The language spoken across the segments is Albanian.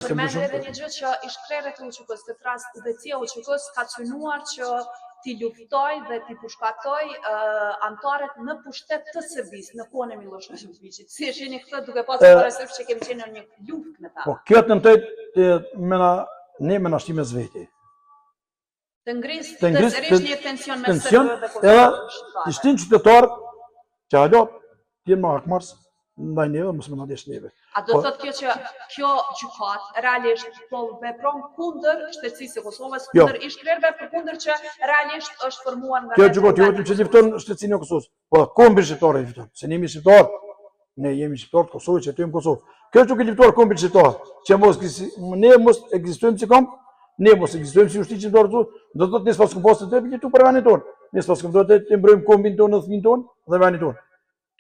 Përmende edhe një gjë që ish-krerët e UÇK-së, këtë rast udhëheqësia e UÇK-së ka synuar që t'i luftojë dhe t'i pushkatojë uh, anëtarët në pushtet të Serbisë në kohën e Millosheviqit. Si e shihni këtë duke pasur parasysh që kemi qenë në një luftë me ta? Po kjo tentoi të me na ne me na shti mes veti. Të ngrisë të ngris, të, një tension mes serbëve dhe Kosovës. Edhe të shtin qytetarët që alo të jenë më hakmarrës ndaj neve, mos me na desh neve. A do po, thotë kjo që kjo gjykatë realisht po vepron kundër shtetësisë së Kosovës, jo. kundër ish krerëve, përkundër që realisht është formuar nga Kjo gjykatë jo vetëm që lufton shtetësinë e Kosovës, po kombin shqiptar e lufton, se ne jemi shqiptar, ne jemi shqiptar të Kosovës që jetojmë në Kosovë. Kjo është duke luftuar kombin shqiptar, që mos ne mos ekzistojmë si komb, ne mos ekzistojmë si ushtri çlirimtare do të thotë ne s'paskum pasë të drejtë për vendin tonë. Ne s'paskum të drejtë të mbrojmë kombin tonë dhe fëmijën tonë dhe vendin tonë.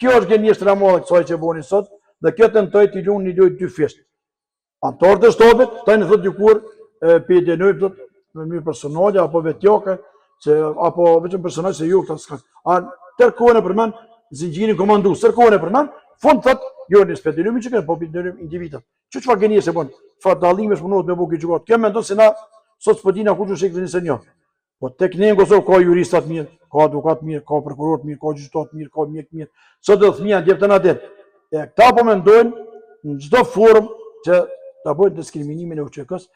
Kjo është gënjeshtra e madhe kësaj që boni sot dhe kjo tentoi të luan një lojë dyfisht. Anëtarët e shtabit, tani thotë dikur po i dënojmë thotë në mënyrë personale apo vetjake, se apo vetëm personale se ju këta s'ka. A tërë kohën e përmend zinxhirin komandues, tërë kohën e përmend, fund thot, jo ne s'po dënojmë që po dënojmë individët. Që çfarë gënjeshtre bën? Çfarë dallimesh mundohet me bë kjo gjykatë? Kjo mendon se na sot s'po dina kush është shekulli 21. Po tek ne në Kosovë ka jurista të mirë, ka advokat të mirë, ka prokuror të mirë, ka gjyqtar të mirë, ka mjek të mirë. Sot edhe fëmija djep të na del. E këta po mendojnë në çdo formë që ta bëjnë diskriminimin e UÇK-së.